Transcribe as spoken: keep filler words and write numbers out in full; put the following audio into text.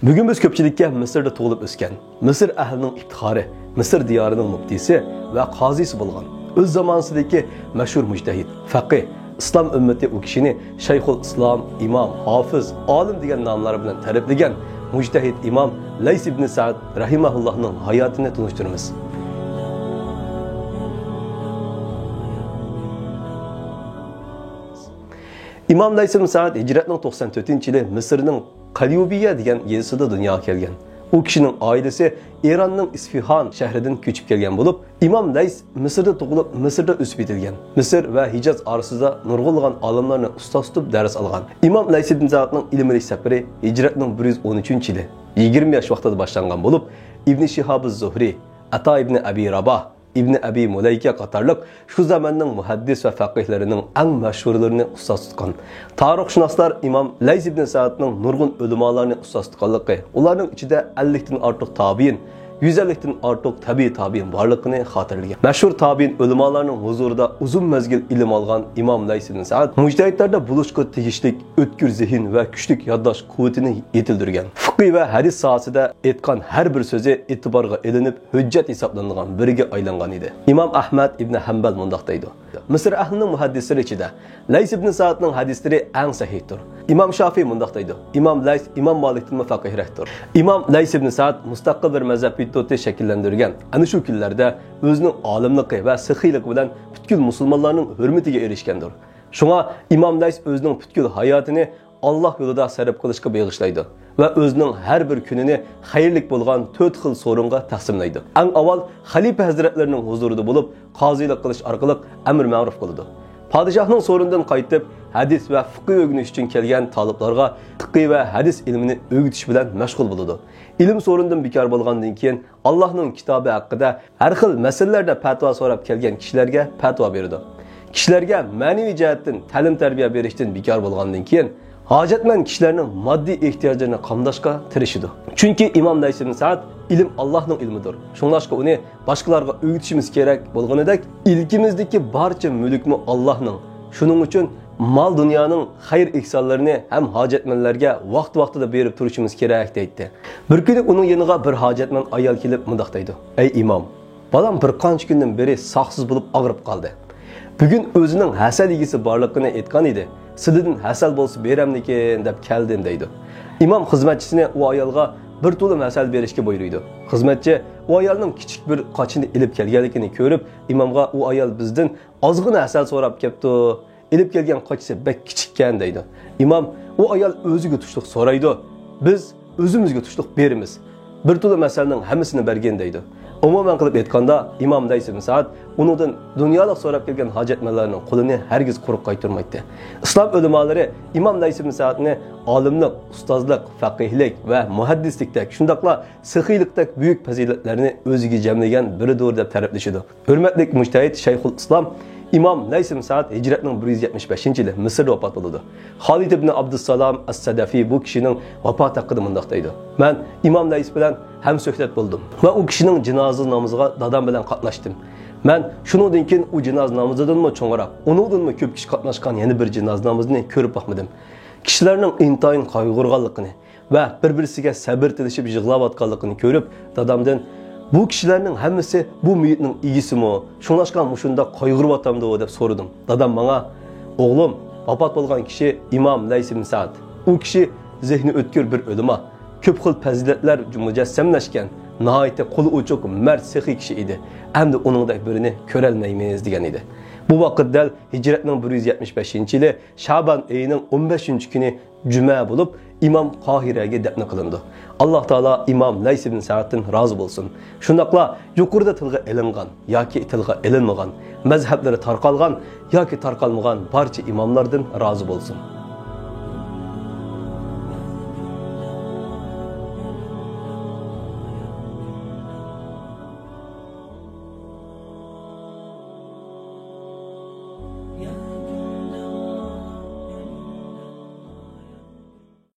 بۈگۈن بىز كۆپچىلىككە مىسىردا تۇغۇلۇپ ئۆسكەن، مىسىر ئەھلىنىڭ ئىپتىخارى، مىسىر دىيارىنىڭ مۇپتىسى ۋە قازىسى بولغان، ئۆز زامانىسىدىكى مەشھۇر مۇجتەھىد، فەقىھ، ئىسلام ئۈممىتى ئۇ كىشىنى شەيخۇل ئىسلام، ئىمام، ھافىز، ئالىم دېگەن ناملار بىلەن تەرىپلىگەن مۇجتەھىد ئىمام لەيس ئىبنى سەئد رەھىمەھۇللاھنىڭ ھاياتىنى تونۇشتۇرىمىز. ئىمام لەيس ئىبن سەئد ھىجرەتنىڭ توقسان تۆتىنچى يىلى مىسىرنىڭ قەليۇبىيە دېگەن يېزىسىدا دۇنياغا كەلگەن. ئۇ كىشىنىڭ ئائىلىسى ئىراننىڭ ئىسفىھان شەھىرىدىن كۆچۈپ كەلگەن بولۇپ، ئىمام لەيس مىسىردا تۇغۇلۇپ، مىسىردا ئۆسۈپ يېتىلگەن. مىسىر ۋە ھىجاز ئارىسىدا نۇرغۇنلىغان ئالىملارنى ئۇستاز تۇتۇپ دەرس ئالغان. ئىمام لەيس ئىبن سەئدنىڭ ئىلىم ئېلىش سەپىرى ھىجرەتنىڭ بىر يۈز ئون ئۈچىنچى يىلى، يىگىرمە ياش ۋاقتىدا باشلانغان بولۇپ، ئىبنى شىھابىز زۇھرى، ئاتا ئىبنى ئەبى راباھ، ئىبنى ئەبى مۇلەيكە قاتارلىق شۇ زاماننىڭ مۇھەددىس ۋە فەقىھلىرىنىڭ ئەڭ مەشھۇرلىرىنى ئۇستاز تۇتقان. تارىخشۇناسلار ئىمام لەيس ئىبنى سەئدنىڭ نۇرغۇن ئۆلىمالارنى ئۇستاز تۇتقانلىقى، ئۇلارنىڭ ئىچىدە ئەللىكتىن ئارتۇق تابىئىن، يۈز ئەللىكتىن ئارتۇق تەبىئىي تابىئىن بارلىقىنى خاتىرىلىگەن. مەشھۇر تابىئىن ئۆلىمالارنىڭ ھۇزۇرىدا ئۇزۇن مەزگىل ئىلىم ئالغان ئىمام لەيس ئىبنى سەئد مۇجتەھىدلەردە بولۇشقا تېگىشلىك ئۆتكۈر زېھىن ۋە كۈچلۈك يادداش قۇۋۋىتىنى يېتىلدۈرگەن. فىقھى ۋە ھەدىس ساھەسىدە ئېيتقان ھەر بىر سۆزى ئېتىبارغا ئېلىنىپ، ھۆججەت ھېسابلىنىدىغان بىرىگە ئايلانغان ئىدى. ئىمام ئەھمەد ئىبنى ھەمبەل مۇنداق دەيدۇ، مىسىر ئەھلىنىڭ مۇھەددىسلىرى ئىچىدە لەيس ئىبنى سەئدنىڭ ھەدىسلىرى ئەڭ سەھىھتۇر. ئىمام شافىي مۇنداق دەيدۇ، ئىمام لەيس ئىمام مالىكتىنمۇ فەقىھرەكتۇر. ئىمام لەيس ئىبنى سەئد مۇستەقىل بىر مەزھەپ ئىنستىتۇتى شەكىللەندۈرگەن. ئەنە شۇ كۈنلەردە ئۆزىنىڭ ئالىملىقى ۋە سېخىيلىقى بىلەن پۈتكۈل مۇسۇلمانلارنىڭ ھۆرمىتىگە ئېرىشكەندۇر. شۇڭا ئىمام لەيس ئۆزىنىڭ پۈتكۈل ھاياتىنى ئاللاھ يولىدا سەرپ قىلىشقا بېغىشلايدۇ ۋە ئۆزىنىڭ ھەر بىر كۈنىنى خەيرلىك بولغان تۆت خىل سورۇنغا تەقسىملەيدۇ. ئەڭ ئاۋۋال خەلىپە ھەزرەتلىرىنىڭ ھۇزۇرىدا بولۇپ، قازىلىق قىلىش ئارقىلىق ئەمر مەرۇف قىلىدۇ. پادىشاھنىڭ سورۇنىدىن قايتىپ، ھەدىس ۋە فىقھى ئۆگىنىش ئۈچۈن كەلگەن تالىپلارغا فىقھى ۋە ھەدىس ئىلمىنى ئۆگىتىش بىلەن مەشغۇل بولىدۇ. ئىلىم سورۇنىدىن بىكار بولغاندىن كېيىن، ئاللاھنىڭ كىتابى ھەققىدە ھەر خىل مەسىلىلەردە پەتىۋا سوراپ كەلگەن كىشىلەرگە پەتىۋا بېرىدۇ. كىشىلەرگە مەنىۋى جەھەتتىن تەلىم-تەربىيە بېرىشتىن بىكار بولغاندىن كېيىن، ھاجەتمەن كىشىلەرنىڭ ماددىي ئېھتىياجلىرىنى قامداشقا تىرىشىدۇ. چۈنكى ئىمام لەيس ئىبن سەئد ئىلىم ئاللاھنىڭ ئىلمىدۇر. شۇڭلاشقا ئۇنى باشقىلارغا ئۆگىتىشىمىز كېرەك بولغىنىدەك، ئىلكىمىزدىكى بارچە مۈلۈكمۇ ئاللاھنىڭ. شۇنىڭ ئۈچۈن مال-دۇنيانىڭ خەير-ئېھسانلىرىنى ھەم ھاجەتمەنلەرگە ۋاقتى-ۋاقتىدا بېرىپ تۇرۇشىمىز كېرەك، دەيتتى. بىر كۈنى ئۇنىڭ يېنىغا بىر ھاجەتمەن ئايال كېلىپ مۇنداق دەيدۇ، ئەي ئىمام، بالام بىر قانچە كۈندىن بېرى ساقسىز بولۇپ ئاغرىپ قالدى. بۈگۈن ئۆزىنىڭ ھەسەل يېگۈسى بارلىقىنى ئېيتقان ئىدى. سىلىدىن ھەسەل بولسا بېرەمدىكىن دەپ كەلدىم، دەيدۇ. ئىمام خىزمەتچىسىنى ئۇ ئايالغا بىر تۇلۇم ھەسەل بېرىشكە بۇيرۇيدۇ. خىزمەتچى ئۇ ئايالنىڭ كىچىك بىر قاچىنى ئېلىپ كەلگەنلىكىنى كۆرۈپ، ئىمامغا ئۇ ئايال بىزدىن ئازغىنە ھەسەل سوراپ كەپتۇ. ئېلىپ كەلگەن قاچىسى بەك كىچىككەن، دەيدۇ. ئىمام ئۇ ئايال ئۆزىگە تۇشلۇق سورايدۇ. بىز ئۆزىمىزگە تۇشلۇق بېرىمىز. بىر تۇلۇم ھەسەلنىڭ ھەممىسىنى بەرگىن، دەيدۇ. ئومۇمەن قىلىپ ئېيتقاندا، ئىمام لەيس ئىبن سەئد ئۇنىڭدىن دۇنيالىق سوراپ كەلگەن ھاجەتمەنلەرنىڭ قولىنى ھەرگىز قۇرۇق قايتۇرمايتتى. ئىسلام ئۆلىمالىرى ئىمام لەيس ئىبن سەئدنى ئالىملىق، ئۇستازلىق، فەقىھلىك ۋە مۇھەددىسلىكتەك، شۇنداقلا سېخىيلىقتەك بۈيۈك پەزىلەتلەرنى ئۆزىگە جەملىگەن بىرىدۇر دەپ تەرىپلىشىدۇ. ھۆرمەتلىك مۇجتەھىد شەيخۇل ئىسلام ئىمام لەيس ئىبن سەئد ھىجرەتنىڭ بىر يۈز يەتمىش بەشىنچى يىلى مىسىردا ۋاپات بولىدۇ. خالىد ئىبن ئابدۇسسالام ئەس-سەدەفى بۇ كىشىنىڭ ۋاپاتى ھەققىدە مۇنداق دەيدۇ، مەن ئىمام لەيس بىلەن ھەمسۆھبەت بولدۇم ۋە ئۇ كىشىنىڭ جىنازا نامىزىغا دادام بىلەن قاتناشتىم. مەن شۇنىڭدىن كېيىن ئۇ جىنازا نامىزىدىنمۇ چوڭراق، ئۇنىڭدىنمۇ كۆپ كىشى قاتناشقان يەنە بىر جىنازا نامىزىنى كۆرۈپ باقمىدىم. كىشىلەرنىڭ ئىنتايىن قايغۇرغانلىقىنى ۋە بىر-بىرسىگە سەبرى تىلىشىپ يىغلاۋاتقانلىقىنى كۆرۈپ، دادامدىن، «بۇ كىشىلەرنىڭ ھەممىسى بۇ مېيىتنىڭ ئىگىسىمۇ؟ شۇڭلاشقا مۇشۇنداق قايغۇرۇۋاتامدۇ؟» دەپ سورىدىم. دادام ماڭا، «ئوغلۇم، ۋاپات بولغان كىشى ئىمام لەيس ئىبن سەئد. ئۇ كىشى زېھنى ئۆتكۈر بىر ئۆلىما، كۆپ خىل پەزىلەتلەر مۇجەسسەملەشكەن، ناھايىتى قولى ئوچۇق، مەرد، سېخىي كىشى ئىدى. ئەمدى ئۇنىڭدەك بىرىنى كۆرەلمەيمىز» دېگەن ئىدى. بۇ ۋاقىت دەل ھىجرەتنىڭ بىر يۈز يەتمىش بەشىنچى يىلى شابان ئېيىنىڭ ئون بەشىنچى كۈنى جۈمە بولۇپ، ئىمام قاھىرەگە دەپنە قىلىنىدۇ. ئاللاھ تائالا ئىمام لەيس ئىبن سەئدتىن رازى بولسۇن. شۇنداقلا يۇقىرىدا تىلغا ئېلىنغان ياكى تىلغا ئېلىنمىغان، مەزھەپلىرى تارقالغان ياكى تارقالمىغان بارچە ئىماملاردىن رازى بولسۇن.